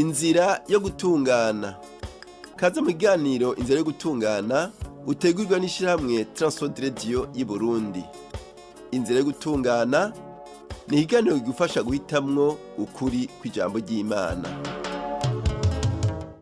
Inzira yo gutungana. Kaze mu kiganiro Inzira yo gutungana utegurwa n'ishirahamwe Transworld Radio y'i Burundi. Inzira yo gutungana ni ikiganiro kigufasha guhitamwo ukuri kw'ijambo ry'Imana.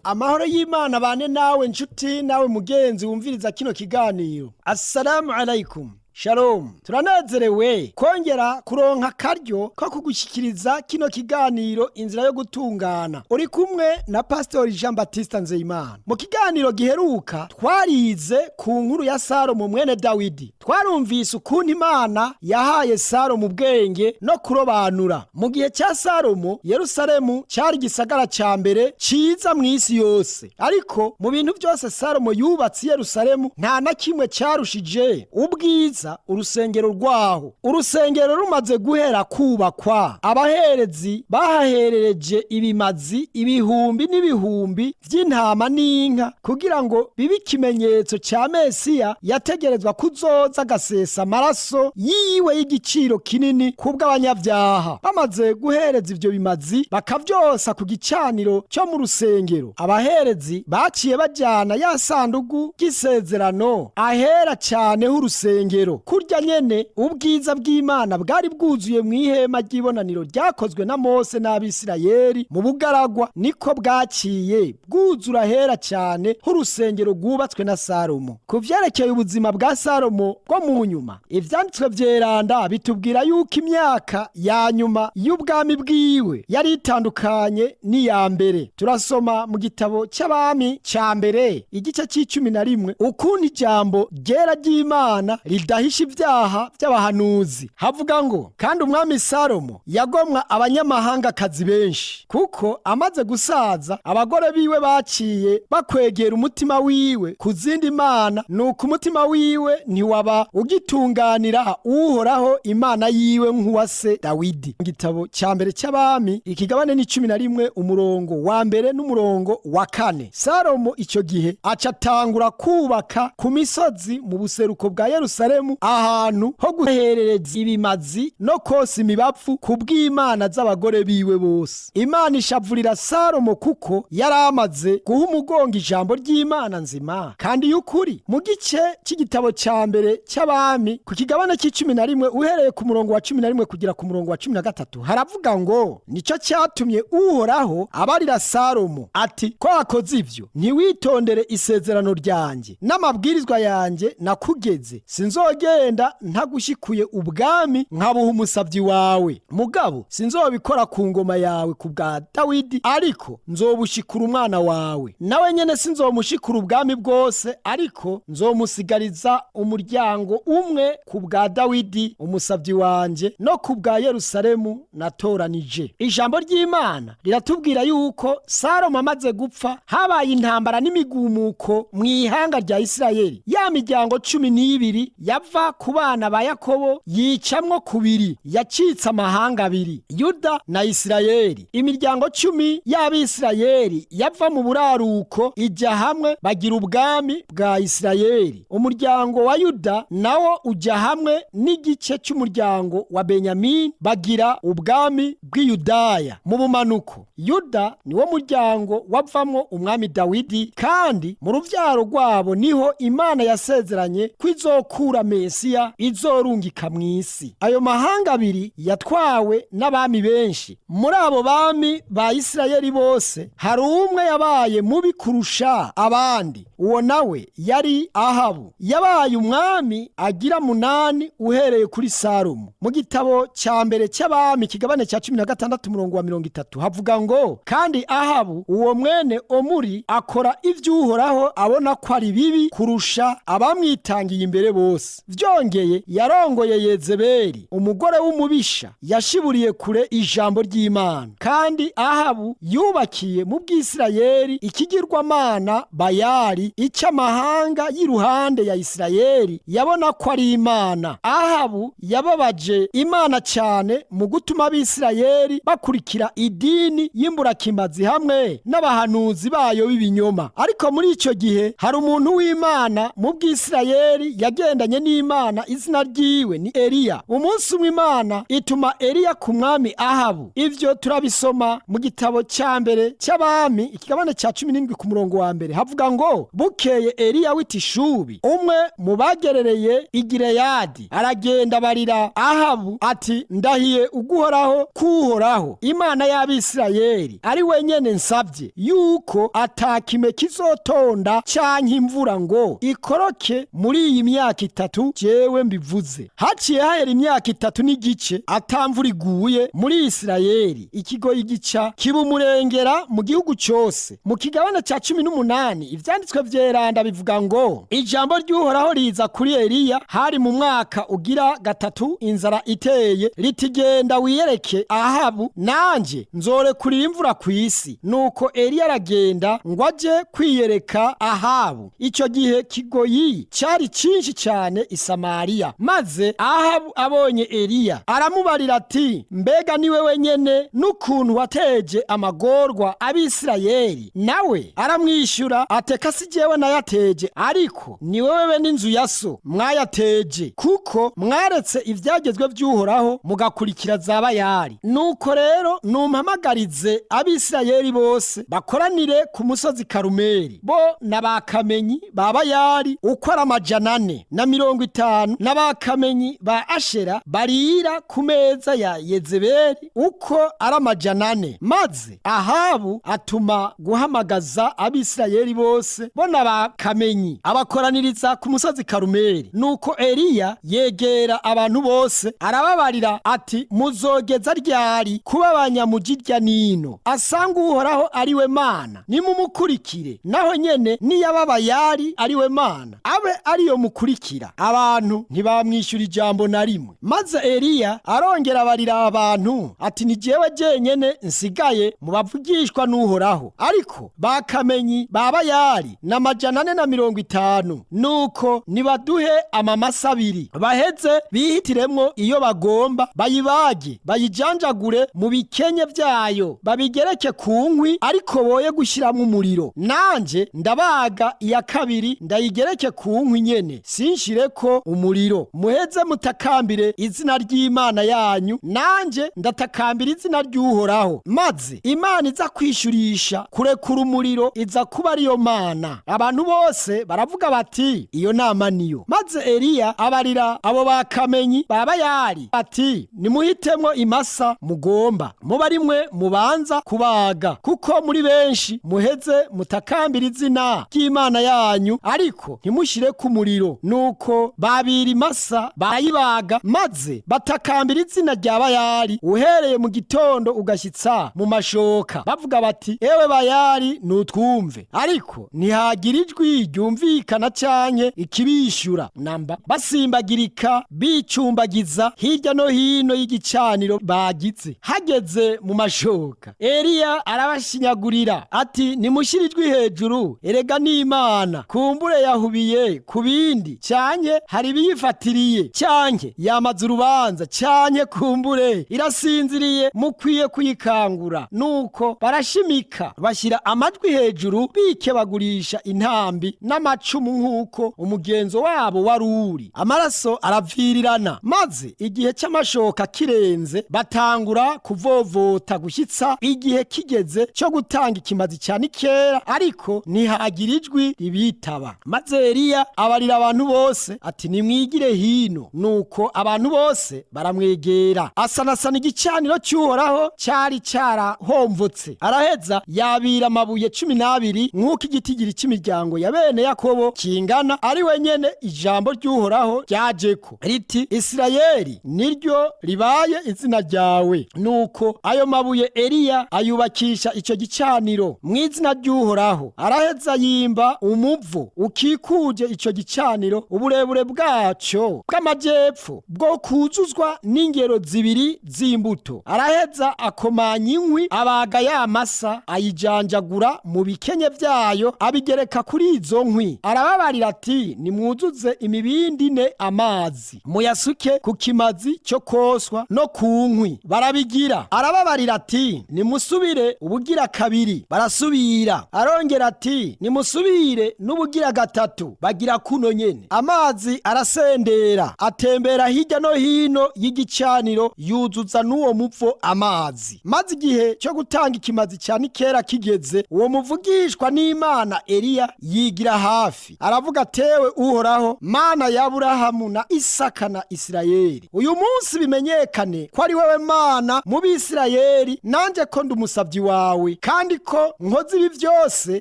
Amahoro y'Imana bane nawe nshuti, nawe mugenzi wumviriza kino kiganiro. Assalamu alaikum, shalom. Turanezerewe kongera kuronka akaryo ko kugushyikiriza kino kiganiro Inzira yo gutungana. Uri kumwe na Pasitori Jean Baptiste Nzeyimana. Mu kiganiro giheruka twarize ku nkuru ya Salomo mwene Dawidi. Twarumvise ukuntu Imana yahaye Salomo ubwenge no kurobanura. Mu gihe cya Salomo, Yerusalemu cyari igisagara cya mbere ciza mu isi yose, ariko mu bintu byose Salomo yubatse i Yerusalemu, nta na kimwe cyarushije ubwiza urusengero rwaho. Urusengero rumaze guhera kubakwa, abaherezi bahaherereje ibimazi ibihumbi n'ibihumbi by'intama n'inka kugira ngo bibe ikimenyetso cya Mesiya yategerezwa kuzoza agasesa amaraso yiwe y'igiciro kinini kubw'abanyabyaha. Bamaze guhereza ivyo bimazi, bakavyosa ku gicaniro cyo mu rusengero, abaherezi baciye bajyana ya sandugu ry'isezerano ahera cyane h'urusengero. Kurya nyene ubwiza bw'Imana bwari bwuzuye mu ihema ry'ibonaniro ryakozwe na Mose n'Abisirayeli mu bugaragwa, niko bwaciye bwuzura ahera cyane h'urusengero rwubatswe na Salomo. Ku vyerekeye ubuzima bwa Salomo bwo mu nyuma, Ivyanditswe vyeranda bitubwira yuko imyaka ya nyuma y'ubwami bwiwe yari itandukanye n'iya mbere. Turasoma mu gitabo cy'Abami ca mbere, igice c'icumi na rimwe, ukuntu ijambo ryera ry'Imana ridahisha ibyaha by'abahanuzi. Havuga ngo: "Kandi umwami Salomo yagomwa abanyamahangakazi benshi, kuko amaze gusaza abagore biwe baciye bakwegera umutima wiwe ku zindi mana, nuko umutima wiwe ntiwaba ugitunganira Uhoraho Imana yiwe nk'uwa se Dawidi." Mu gitabo cya mbere cy'Abami, ikigabane ni 11, umurongo wa mbere n'umurongo wa kane. Salomo icyo gihe aca atangura kubaka ku misozi mu buseruko bwa Yerusalemu ahantu ho guherereza ibimazi no kosa imibavu ku bw'imana z'abagore biwe bose. Imana ishavurira Salomo kuko yari amaze guha umugongo ijambo ry'Imana nzima kandi y'ukuri. Mu gice cy'igitabo cya mbere cy'Abami, ku kigabane c'icumi na rimwe, uhereye ku murongo wa 11 kugera ku murongo wa 13, haravuga ngo: "Nicyo cyatumye Uhoraho abarira Salomo ati: 'Ko wakoze ivyo, ntiwitondere isezerano ryanjye n'amabwirizwa yanjye nakugeze, sinzogenda ntagushikuye ubwami nkabuha umusavyi wawe. Mugabo sinzobikora ku ngoma yawe ku bwa Dawidi, ariko nzobushikura umwana wawe. Nawe nyene sinzomushikura ubwami bwose, ariko nzomusigariza umuryango umwe ku bwa Dawidi umusavyi wanje no ku bwa Yerusalemu natoranije.'" Ijambo ry'Imana riratubwira yuko Salomo amaze gupfa habaye intambara n'imigumuko mu ihanga rya Isirayeli. Ya miryango 12 yava ku bana ba Yakobo yicamwo kubiri, yacitse amahanga abiri, Yuda na Isirayeli. Imiryango 10 y'Abisirayeli yava mu buraruko ijya hamwe, bagira ubwami bwa Isirayeli. Umuryango wa Yuda nawo ujya hamwe n'igice cy'umuryango wa Benyamini, bagira ubwami bw'Iyudaya mu bumanuko. Yuda niwo muryango wavamwo umwami Dawidi, kandi mu ruvyaro rwabo niho Imana yasezeranye ko izokura Mesiya izorungika mw'isi. Ayo mahanga abiri yatwawe n'abami benshi. Muri abo bami ba Isirayeli bose hari umwe yabaye mubi kurusha abandi. Uwo nawe yari Ahabu. Yabaye umwami agira munani uhereye kuri Salomo. Mu gitabo cya mbere cy'Abami, ikigabane cya 16, umurongo wa 30, havuga ngo: "Kandi Ahabu uwo mwene Omuri akora ivy'Uhoraho abona ko ari bibi kurusha abamwitangiye imbere bose. Vyongeye yarongoye Yezebeli, umugore w'umubisha yashiburiye kure ijambo ry'Imana. Kandi Ahabu yubakiye mu Bwisirayeli ikigirwamana Bayali." Bayali, icyo amahanga y'iruhande ya Isirayeli yabona ko ari imana. Ahabu yababaje Imana cyane mu gutuma Abisirayeli bakurikira idini y'imburakimazi hamwe n'abahanuzi bayo b'ibinyoma. Ariko muri icyo gihe hari umuntu w'Imana mu bw'Isirayeli yagendanye n'Imana, izina ryiwe ni Eliya. Umunsi umwe Imana ituma Eliya ku mwami Ahabu. Ivyo turabisoma mu gitabo cya mbere cy'Abami, ikigabane cya 17 ku murongo wa mbere. Havuga ngo: bukeye Eliya w'itishubi, umwe mu bagerereye i Gileyadi, aragenda barira Ahabu ati: ndahiye uguhoraho kuhoraho Imana y'Abisirayeli ari wenyene nsabye yuko atakime kizotonda canke imvura ngo ikoroke muri iyi myaka 3 jewe mbivuze. Haciye hahera imyaka 3 n'igice atamvura iguye muri Isirayeli, ikigoyi gica kiba umurengera mu gihugu cyose. Mu kigabane cya 18 ivyanditswe vyeranda bivuga ngo: ijambo ry'Uhoraho riza kuri Eliya hari mu mwaka ugira 3 inzara iteye, riti: genda wiyereke Ahabu, nanje nzorekurira imvura ku isi. Nuko Eliya aragenda ngo aje kwiyereka Ahabu. Icyo gihe kigoyi cyari cyinshi cyane i Samariya. Maze Ahabu abonye Eliya aramubarira ati: mbega niwe wenyene n'ukuntu wateje amagorwa Abisirayeli? Nawe aramwishyura ateka: si jewe nayateje, ariko ni wewe be n'inzu ya so mwayateje, kuko mwaretse ivyagezwe vy'Uhoraho mugakurikira za Bayali. Nuko rero numpamagarize Abisirayeli bose bakoranire ku musozi Karumeli, bo na bakamenyi ba Bayali uko ari 450, n'abakamenyi ba Ashera barira ku meza ya Yezebeli uko ari 400. Maze Ahabu atuma guhamagaza Abisirayeli bose bo n'abakamenyi, abakoraniriza ku musozi Karumeli. Nuko Eliya yegera abantu bose arababarira ati: muzogeza ryari kuba abanyamujirya nino? Asanga Uhoraho ari we Mana, nimumukurikire; naho nyene niyaba Bayali ari we Mana, abe ariyo mukurikira. Abantu ntibamwishyura ijambo na rimwe. Maze Eliya arongera abarira abantu ati: ni jewe jenyene nsigaye mu bavugishwa n'Uhoraho, ariko bakamenyi ba Bayali na 450. Nuko nibaduhe amamasa 2, baheze bihitiremwo iyo bagomba, bayibage bayijanjagure mu bikenye vyayo, babigereke ku nkwi, ariko boye gushiramwo umuriro. Nanje ndabaga iya kabiri ndayigereke ku nkwi nyene, sinshireko umuriro. Muheze mutakambire izina ry'Imana yanyu, nanje ndatakambira izina ry'Uhoraho. Maze Imana iza kwishyurisha kurekura umuriro iza kuba ariyo Mana. Abantu bose baravuga bati: iyo nama niyo. Maze Eliya abarira abo bakamenyi ba Bayali ati: nimuhitemwo imasa mugomba, muba rimwe mubanza kubaga, kuko muri benshi. Muheze mutakambira izina ry'Imana yanyu, ariko ntimushire ku muriro. Nuko babira imasa barayibaga, maze batakambira izina rya Bayali uhereye mu gitondo ugashyitsa mu mashoka, bavuga bati: ewe Bayali nutwumve. Ariko ntihagira ijwi ryumvikana canke ikibishyura namba. Basimbagirika bicumbagiza hirya no hino y'igicaniro bagize. Hageze mu mashoka, Eliya arabashinyagurira ati: nimushyire ijwi hejuru, erega n'Imana kumbure yahubiye ku bindi, canke hari ibiyifatiriye, canke yamaze urubanza, canke kumbure irasinziriye, mukwiye kuyikangura. Nuko barashimika bashyira amajwi hejuru, bikebagurisha intambi n'amacumu nk'uko umugenzo wabo wari uri. Amaraso aravirirana. Maze igihe cy'amashoka kirenze, batangura kuvovota gushyitsa igihe kigeze cyo gutanga ikimazi cya nikera, ariko ntihagira ijwi ribitaba. Maze Eliya abarira abantu bose ati: nimwigire hino. Nuko abantu bose baramwegera. Asanasana igicaniro cy'Uhoraho cyari cyarahomvotse, araheza yabira amabuye 12 nk'uko igitigiri cy'imiryango ya bene Yakobo kingana, ari wenyene ijambo ry'Uhoraho ryajeko riti: Isirayeli niryo ribaye izina ryawe. Nuko ayo mabuye Eliya ayubakisha icyo gicaniro mu izina ry'Uhoraho. Araheza yimba umuvu ukikuje icyo gicaniro, uburebure bwacyo bw'amajyepfo bwo kuzuzwa n'ingero 2 z'imbuto. Araheza akomanya inkwi, abaga ya masa, ayijanjagura mu bikenye byayo, abigereka Abutereka kuri izo nkwi. Arababarira ati: "Nimwuzuze imibindi ine amazi, muyasuke ku kimazi cyo koswa no ku nkwi." Barabigira. Arababarira ati: "Nimusubire ubugira kabiri." Barasubira. Arongera ati: "Nimusubire n'ubugira gatatu." Bagira kuno nyene. Amazi arasendera, atembera hirya no hino y'igicaniro, yuzuza n'uwo muvo amazi. Maze igihe cyo gutanga ikimazi cya nikera kigeze, uwo muvugishwa n'Imana Eliya yigira hafi, aravuga: "Tewe Uhoraho, Mana ya Aburahamu na Isaka na Isirayeli, uyu munsi bimenyekane ko ari wewe Mana mu Bisirayeli, nanjye ko ndi umusabyi wawe, kandi ko nkoze ibi byose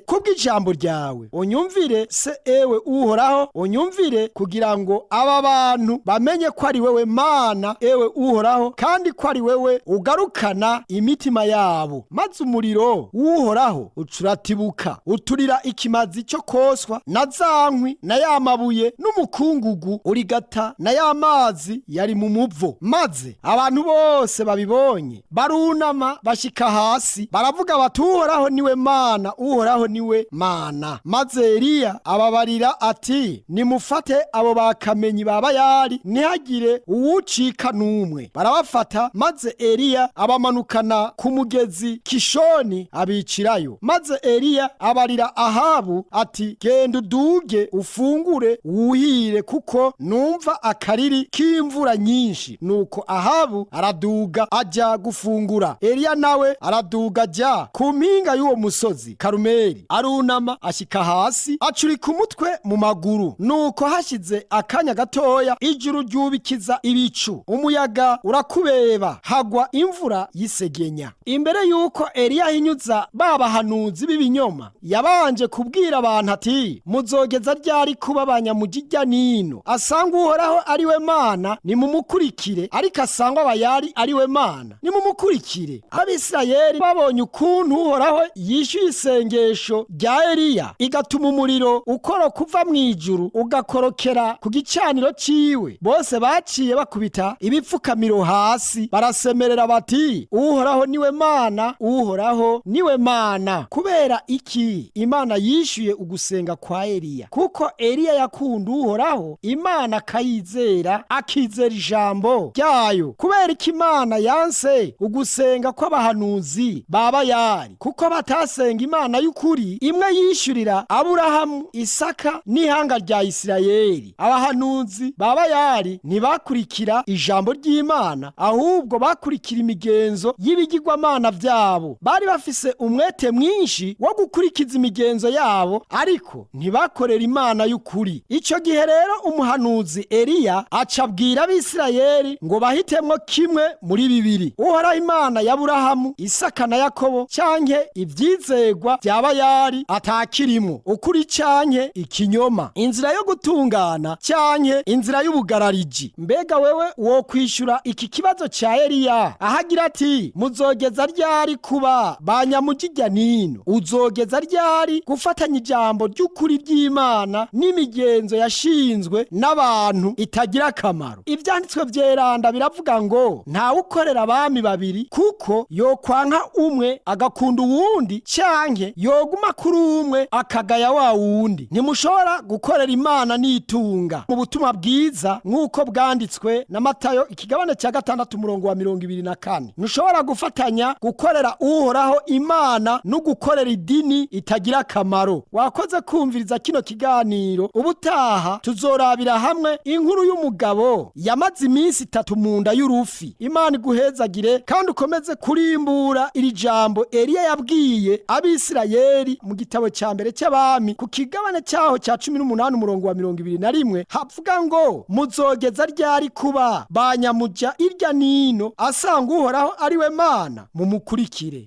kubw'ijambo ryawe. Unyumvire se, ewe Uhoraho, unyumvire, kugira ngo aba bantu bamenye ko ari wewe Mana, ewe Uhoraho, kandi ko ari wewe ugarukana imitima yabo." Maze umuriro w'Uhoraho ucuratibuka, uturira ikimazi cyo koswa na za nkwi na ya mabuye n'umukungugu, urigata na ya mazi yari mu muvo. Maze abantu bose babibonye barunama bashika hasi, baravuga bati: "Uhoraho niwe Mana, Uhoraho niwe Mana." Maze Eliya ababarira ati: "Nimufate abo bakamenyi ba Bayali, ntihagire uwucika n'umwe." Barabafata, maze Eliya abamanukana ku mugezi Kishoni, abicirayo. Maze Eliya abarira Ahabu ati: "Genda uduge, ufungure, wuhire, kuko numva akariri k'imvura nyinshi." Nuko Ahabu araduga ajya gufungura. Eliya nawe araduga ajya ku mpinga y'uwo musozi Karumeli, arunama ashyika hasi, acurika umutwe mu maguru. Nuko hashize akanya gatoya, ijuru ryubikiza ibicu, umuyaga urakubeba, hagwa imvura y'isegenya. Imbere y'uko Eliya ahinyuza ba bahanuzi b'ibinyoma, yabanje kubwira abantu ati: "Muzogeza ryari kuba abanyamujijya nino? Asanga Uhoraho ari we Mana, nimumukurikire; ariko asangwa Abayali ari we Mana, nimumukurikire." Abisirayeli babonye ukuntu Uhoraho yishyuye isengesho rya Eliya, igatuma umuriro ukoroka uva mu ijuru ugakorokera ku gicaniro ciwe, bose baciye bakubita ibipfukamiro hasi, barasemerera bati: "Uhoraho niwe Mana, Uhoraho niwe Mana." Kubera iki Imana yishyuye ugusenga kwa Eliya? Kuko Eliya yakunda Uhoraho Imana, akayizera, akizera ijambo ryayo. Kubera iki Imana yanse ugusenga kw'abahanuzi ba Bayali? Kuko batasenga Imana y'ukuri, imwe yishyurira Aburahamu, Isaka n'ihanga rya Isirayeli. Abahanuzi ba Bayali ntibakurikira ijambo ry'Imana, ahubwo bakurikira imigenzo y'ibigirwamana byabo. Bari bafise umwete mwinshi wo gukurikiza imigenzo yabo, ariko ntibakorera Imana y'ukuri. Icyo gihe rero umuhanuzi Eliya aca abwira Abisirayeli ngo bahitemwo kimwe muri bibiri: Uhoraho Imana ya Aburahamu, Isaka na Yakobo, canke ivyizegwa bya Bayali atakirimo; ukuri canke ikinyoma; inzira yo gutungana canke inzira y'ubugarariji. Mbega wewe wokwishura iki kibazo ca Eliya, aho agira ati: "Muzogeza ryari kuba banyamujijya nino?" Uzogeza ryari gufatanya ijambo ry'ukuri ry'Imana n'imigenzo yashinzwe n'abantu itagira akamaro? Ivyanditswe vyeranda biravuga ngo: "Ntawe ukorera abami babiri, kuko yokwanka umwe agakunda uwundi, canke yoguma kuri umwe akagaya wa wundi. Ntimushobora gukorera Imana n'itunga." Mu butumwa bwiza nk'uko bwanditswe na Matayo, ikigabane cya 6, umurongo wa 24: ntushobora gufatanya gukorera Uhoraho Imana no gukorera idini itagira akamaro. Wakoze kumviriza kino kiganiro. Ubutaha tuzorabira hamwe inkuru y'umugabo yamaze iminsi 3 mu nda y'urufi. Imana iguhezagire, kandi ukomeze kurimbura iri jambo Eliya yabwiye Abisirayeli mu gitabo cya mbere cy'Abami, ku kigabane cyaho cya 18, umurongo wa 21, havuga ngo: "Muzogeza ryari kuba banyamuja irya nino? Asanga Uhoraho ari we Mana, mumukurikire."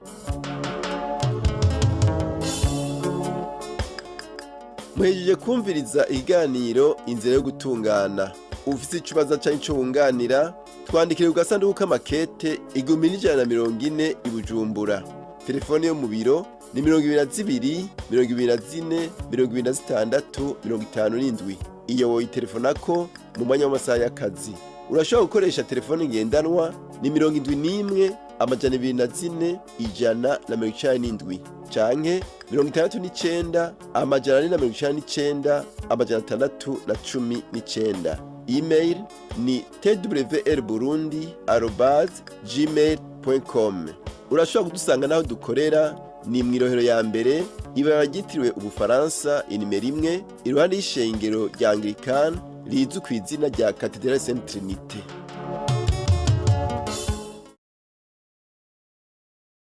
Muhejeje kumviriza ikiganiro Inzira yo Gutungana. Ufise ikibazo canke ico wunganira, twandikire ku gasanduku k'amakete 1140 i Bujumbura. Telefone yo mu biro ni 22 24 26 57. Iyo woyitelefonako mu mwanya w'amasaha y'akazi. Urashobora gukoresha telefone ngendanwa ni 71 204 197. Canke 69 499 619. Email ni twrburundi@gmail.com. Urashobora kudusanga n'aho dukorera, ni mw'irohero ya mbere, ibara ryitiriwe Ubufaransa, inimero 1, iruhande y'ishengero rya Anglikani rizwi ku izina rya Katedrali Sainte Trinite.